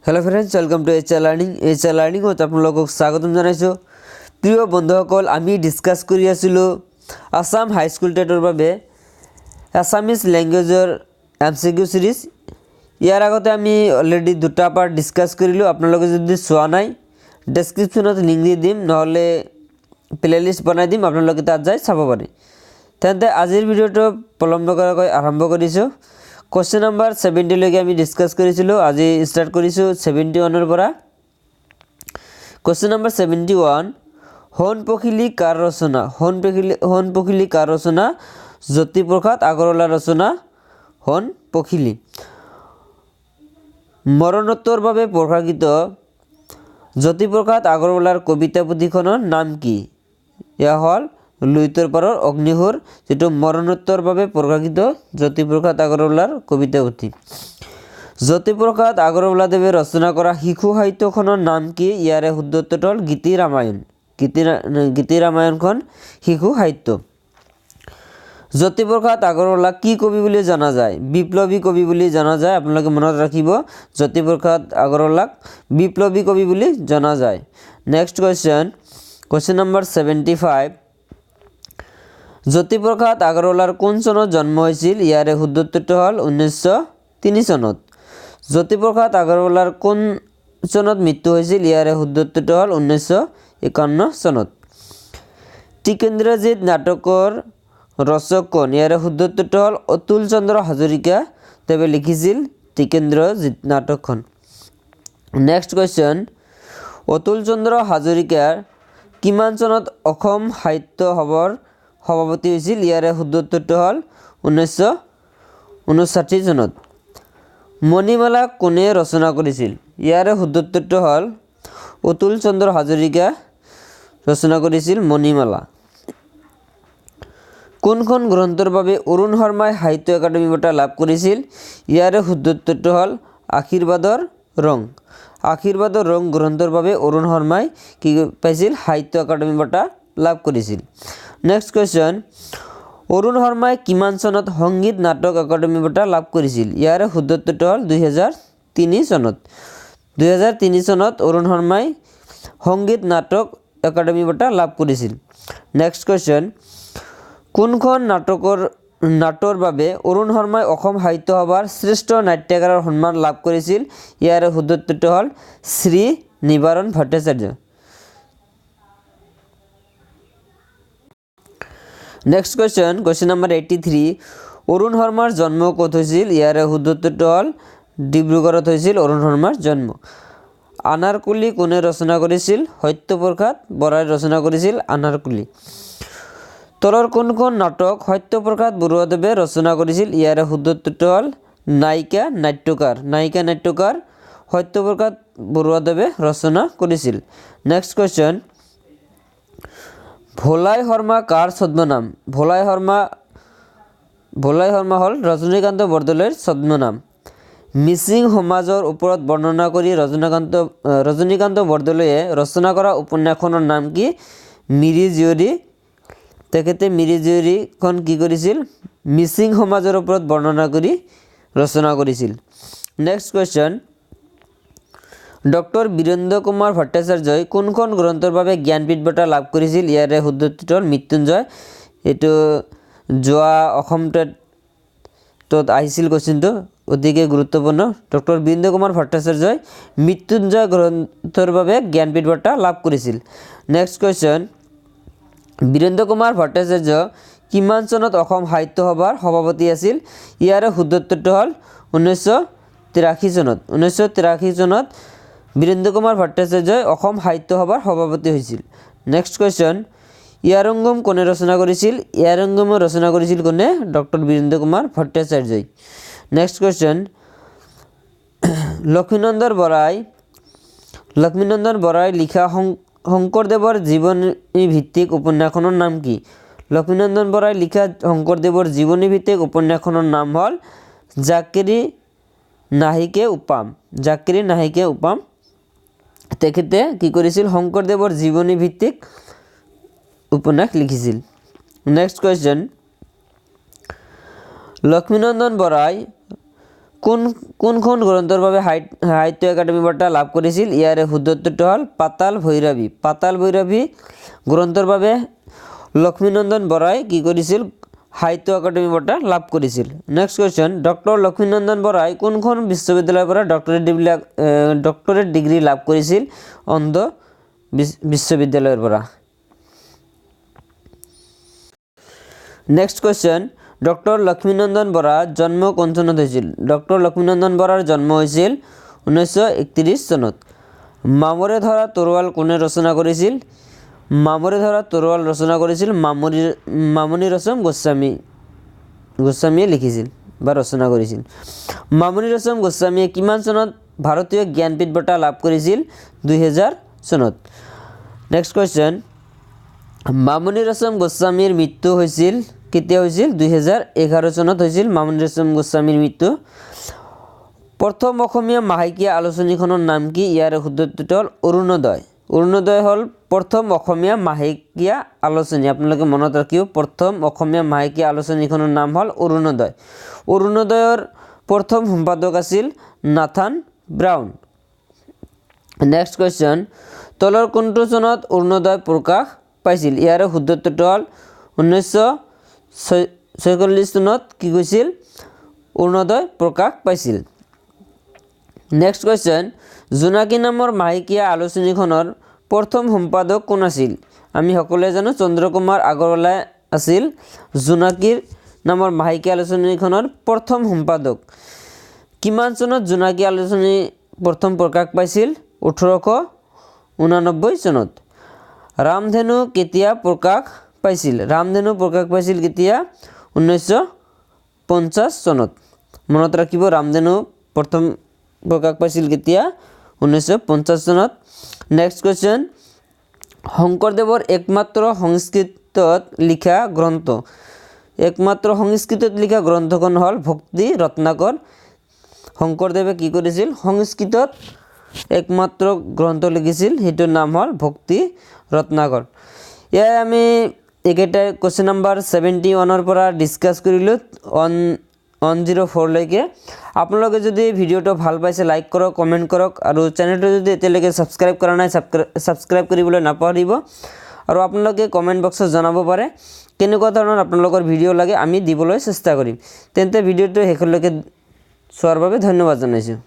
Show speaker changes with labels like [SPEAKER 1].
[SPEAKER 1] Hello friends, welcome to HR Learning. HR লাৰ্ণিঙত আপোনালোকক স্বাগতম জনাইছোঁ। প্ৰিয় বন্ধুসকল, আমি ডিছকাছ কৰি আছিলোঁ আছাম হাইস্কুল টেটৰ বাবে আছামিজ লেংগুৱেজৰ এমচিকিউ ছিৰিজ। ইয়াৰ আগতে আমি অলৰেডি দুটা পাৰ্ট ডিছকাছ কৰিলোঁ। আপোনালোকে যদি চোৱা নাই, ডেছক্ৰিপশ্যনত লিংক দি দিম, নহ'লে প্লে'লিষ্ট বনাই দিম, আপোনালোকে তাত যাই চাব পাৰে। তেন্তে আজিৰ ভিডিঅ'টো পলম নকৰাকৈ আৰম্ভ কৰিছোঁ। কুৱেশ্যন নম্বৰ 70লৈকে আমি ডিছকাছ কৰিছিলোঁ। আজি ষ্টাৰ্ট কৰিছোঁ 71ৰ পৰা। কুৱেশ্যন নম্বৰ 71, সোণ পখিলি কাৰ ৰচনা? সোণ পখিলি, সোণ পখিলি কাৰ ৰচনা? জ্যোতিপ্ৰসাদ আগৰৱালাৰ ৰচনা সোণ পখিলি। মৰণোত্তৰভাৱে প্ৰকাশিত জ্যোতিপ্ৰসাদ আগৰৱালাৰ কবিতা পুথিখনৰ নাম কি? এয়া হ'ল লুইতৰ পাৰৰ অগ্নিসুৰ, যিটো মৰণোত্তৰভাৱে প্ৰকাশিত জ্যোতিপ্ৰসাদ আগৰৱালাৰ কবিতা পুথি। জ্যোতিপ্ৰসাদ আগৰৱালাদেৱে ৰচনা কৰা শিশু সাহিত্যখনৰ নাম কি? ইয়াৰে শুদ্ধ উত্তৰটো হ'ল গীতি ৰামায়ণ। গীতি ৰামায়ণখন শিশু সাহিত্য। জ্যোতিপ্ৰসাদ আগৰৱালাক কি কবি বুলি জনা যায়? বিপ্লৱী কবি বুলি জনা যায়। আপোনালোকে মনত ৰাখিব, জ্যোতিপ্ৰসাদ আগৰৱালাক বিপ্লৱী কবি বুলি জনা যায়। Next question, question number 75, Jyotiprasad আগৰৱালাৰ কোন চনত জন্ম হৈছিল? ইয়াৰে শুদ্ধ উত্তৰটো হ'ল 1903 চনত। জ্যোতিপ্ৰসাদ আগৰৱালাৰ কোন চনত মৃত্যু হৈছিল? ইয়াৰে শুদ্ধ উত্তৰটো হ'ল 1951 চনত। টিকেন্দ্ৰজিৎ নাটকৰ ৰচক কোন? ইয়াৰে শুদ্ধ উত্তৰটো হ'ল অতুল চন্দ্ৰ হাজৰিকা দেৱে লিখিছিল টিকেন্দ্ৰজিৎ নাটকখন। নেক্সট কুৱেশ্যন, অতুল চন্দ্ৰ হাজৰিকাৰ কিমান চনত অসম সাহিত্য সভাৰ সভাপতি হৈছিল? ইয়াৰে শুদ্ধ উত্তৰটো হ'ল 1959 চনত। মণিমালা কোনে ৰচনা কৰিছিল? ইয়াৰে শুদ্ধ উত্তৰটো হ'ল অতুল চন্দ্ৰ হাজৰিকা ৰচনা কৰিছিল মণিমালা। কোনখন গ্ৰন্থৰ বাবে অৰুণ শৰ্মাই সাহিত্য একাডেমী বঁটা লাভ কৰিছিল? ইয়াৰে শুদ্ধ উত্তৰটো হ'ল আশীৰ্বাদৰ ৰং। আশীৰ্বাদৰ ৰং গ্ৰন্থৰ বাবে অৰুণ শৰ্মাই কি পাইছিল? সাহিত্য একাডেমী বঁটা লাভ কৰিছিল। নেক্সট কুৱেশ্যন, অৰুণ শৰ্মাই কিমান চনত সংগীত নাটক একাডেমী বঁটা লাভ কৰিছিল? ইয়াৰে শুদ্ধ উত্তৰটো হ'ল 2003 চনত। 2003 চনত অৰুণ শৰ্মাই সংগীত নাটক একাডেমী বঁটা লাভ কৰিছিল। নেক্সট কুৱেশ্যন, কোনখন নাটৰ বাবে অৰুণ শৰ্মাই অসম সাহিত্য সভাৰ শ্ৰেষ্ঠ নাট্যকাৰৰ সন্মান লাভ কৰিছিল? ইয়াৰে শুদ্ধ উত্তৰটো হ'ল শ্ৰী নিবাৰণ Bhattacharya. Next question, question number 83, Arun শৰ্মাৰ জন্ম ক'ত হৈছিল? ইয়াৰে শুদ্ধ উত্তৰটো হ'ল ডিব্ৰুগড়ত হৈছিল অৰুণ শৰ্মাৰ জন্ম। আনাৰকলি কোনে ৰচনা কৰিছিল? সত্যপ্ৰসাদ বৰাই ৰচনা কৰিছিল আনাৰকলি। তলৰ কোনখন নাটক সত্যপ্ৰসাদ বৰুৱাদেৱে ৰচনা কৰিছিল? ইয়াৰে শুদ্ধ উত্তৰটো হ'ল নায়িকা নাট্যকাৰ। নায়িকা নাট্যকাৰ সত্যপ্ৰসাদ বৰুৱাদেৱে ৰচনা কৰিছিল। নেক্সট কুৱেশ্যন, ভোলাই শৰ্মা কাৰ ছদ্মনাম? ভোলাই শৰ্মা হ'ল ৰজনীকান্ত বৰদলৈৰ ছদ্মনাম। মিচিং সমাজৰ ওপৰত বৰ্ণনা কৰি ৰজনীকান্ত বৰদলৈয়ে ৰচনা কৰা উপন্যাসখনৰ নাম কি? মিৰি জীয়ৰী। তেখেতে মিৰি জীয়ৰীখন কি কৰিছিল? মিচিং সমাজৰ ওপৰত বৰ্ণনা কৰি ৰচনা কৰিছিল। Next question, doctor Birendra Kumar ভট্টাচাৰ্যই কোনখন গ্ৰন্থৰ বাবে জ্ঞানপীঠ বঁটা লাভ কৰিছিল? ইয়াৰে শুদ্ধ উত্তৰটো হ'ল মৃত্যুঞ্জয়। এইটো যোৱা অসম টেটত আহিছিল কুৱেশ্যনটো, অতিকে গুৰুত্বপূৰ্ণ। ডক্টৰ বীৰেন্দ্ৰ কুমাৰ ভট্টাচাৰ্যই মৃত্যুঞ্জয় গ্ৰন্থৰ বাবে জ্ঞানপীঠ বঁটা লাভ কৰিছিল। নেক্সট কুৱেশ্যন, বীৰেন্দ্ৰ কুমাৰ ভট্টাচাৰ্য কিমান চনত অসম সাহিত্য সভাৰ সভাপতি আছিল? ইয়াৰে শুদ্ধ উত্তৰটো হ'ল 1983 চনত। 1983 চনত বীৰেন্দ্ৰ কুমাৰ ভট্টাচাৰ্যই অসম সাহিত্য সভাৰ সভাপতি হৈছিল। নেক্সট কুৱেশ্যন, ইয়াৰংগম কোনে ৰচনা কৰিছিল? ইয়াৰংগমৰ ৰচনা কৰিছিল কোনে? ডক্টৰ বীৰেন্দ্ৰ কুমাৰ ভট্টাচাৰ্যই। নেক্সট কুৱেশ্যন, লক্ষ্মীনন্দন বৰাই লিখা শংকৰদেৱৰ জীৱনী ভিত্তিক উপন্যাসখনৰ নাম কি? লক্ষ্মীনন্দন বৰাই লিখা শংকৰদেৱৰ জীৱনী ভিত্তিক উপন্যাসখনৰ নাম হ'ল জাকেৰি নাহিকে উপাম। জাকেৰি নাহিকে উপাম। তেখেতে কি কৰিছিল? শংকৰদেৱৰ জীৱনী ভিত্তিক উপন্যাস লিখিছিল। নেক্সট কুৱেশ্যন, লক্ষ্মীনন্দন বৰাই কোনখন গ্ৰন্থৰ বাবে সাহিত্য একাডেমী বঁটা লাভ কৰিছিল? ইয়াৰে শুদ্ধ উত্তৰটো হ'ল পাতাল ভৈৰৱী। পাতাল ভৈৰৱী গ্ৰন্থৰ বাবে লক্ষ্মীনন্দন বৰাই কি কৰিছিল? সাহিত্য একাডেমী বঁটা লাভ কৰিছিল। নেক্সট কুৱেশ্যন, ডক্টৰ লক্ষ্মীনন্দন বৰাই কোনখন বিশ্ববিদ্যালয়ৰ পৰা ডক্টৰেট ডিগ্ৰী লাভ কৰিছিল? অন্ধ্ৰ বিশ্ববিদ্যালয়ৰ পৰা। নেক্সট কুৱেশ্যন, ডক্টৰ লক্ষ্মীনন্দন বৰাৰ জন্ম কোন চনত হৈছিল? ডক্টৰ লক্ষ্মীনন্দন বৰাৰ জন্ম হৈছিল 1931 চনত। মামৰে ধৰা তৰোৱাল কোনে ৰচনা কৰিছিল? মামৰে ধৰা তৰোৱাল ৰচনা কৰিছিল মামণি ৰয়ছম গোস্বামীয়ে লিখিছিল বা ৰচনা কৰিছিল। মামণি ৰয়ছম গোস্বামীয়ে কিমান চনত ভাৰতীয় জ্ঞানপীঠ বঁটা লাভ কৰিছিল? 2000 চনত। নেক্সট কুৱেশ্যন, মামণি ৰয়ছম গোস্বামীৰ মৃত্যু হৈছিল কেতিয়া হৈছিল? 2011 চনত হৈছিল মামণি ৰয়ছম গোস্বামীৰ মৃত্যু। প্ৰথম অসমীয়া মাহেকীয়া আলোচনীখনৰ নাম কি? ইয়াৰ শুদ্ধ উত্তৰটো হ'ল অৰুণোদয়। অৰুণোদয় হ'ল প্ৰথম অসমীয়া মাহেকীয়া আলোচনী। আপোনালোকে মনত ৰাখিব, প্ৰথম অসমীয়া মাহেকীয়া আলোচনীখনৰ নাম হ'ল অৰুণোদয়। অৰুণোদয়ৰ প্ৰথম সম্পাদক আছিল নাথান ব্ৰাউন। নেক্সট কুৱেশ্যন, তলৰ কোনটো চনত অৰুণোদয় প্ৰকাশ পাইছিল? ইয়াৰে শুদ্ধ উত্তৰটো হ'ল 1946 চনত কি কৈছিল? অৰুণোদয় প্ৰকাশ পাইছিল। নেক্সট কুৱেশ্যন, জোনাকী নামৰ মাহেকীয়া আলোচনীখনৰ প্ৰথম সম্পাদক কোন আছিল? আমি সকলোৱে জানো চন্দ্ৰকুমাৰ আগৰৱালা আছিল জোনাকীৰ নামৰ মাহেকীয়া আলোচনীখনৰ প্ৰথম সম্পাদক। কিমান চনত জোনাকী আলোচনী প্ৰথম প্ৰকাশ পাইছিল? 1889 চনত। ৰামধেনু কেতিয়া প্ৰকাশ পাইছিল? ৰামধেনু প্ৰকাশ পাইছিল কেতিয়া? 1950 চনত। মনত ৰাখিব, ৰামধেনু প্ৰথম প্ৰকাশ পাইছিল কেতিয়া? 1950 চনত। নেক্সট কুৱেশ্যন, শংকৰদেৱৰ একমাত্ৰ সংস্কৃতত লিখা গ্ৰন্থ। একমাত্ৰ সংস্কৃতত লিখা গ্ৰন্থখন হ'ল ভক্তি ৰত্নাকৰ। শংকৰদেৱে কি কৰিছিল? সংস্কৃতত একমাত্ৰ গ্ৰন্থ লিখিছিল, সেইটোৰ নাম হ'ল ভক্তি ৰত্নাকৰ। ইয়াৰ আমি এইকেইটাই কুৱেশ্যন নাম্বাৰ 71ৰ পৰা ডিছকাছ কৰিলোঁ 104লৈকে। আপোনালোকে যদি ভিডিঅ'টো ভাল পাইছে লাইক কৰক, কমেণ্ট কৰক আৰু চেনেলটো যদি এতিয়ালৈকে ছাবস্ক্ৰাইব কৰা নাই ছাবস্ক্ৰাইব কৰিবলৈ নাপাহৰিব। আৰু আপোনালোকে কমেণ্ট বক্সত জনাব পাৰে কেনেকুৱা ধৰণৰ আপোনালোকৰ ভিডিঅ' লাগে, আমি দিবলৈ চেষ্টা কৰিম। তেন্তে ভিডিঅ'টো শেষলৈকে চোৱাৰ বাবে ধন্যবাদ জনাইছোঁ।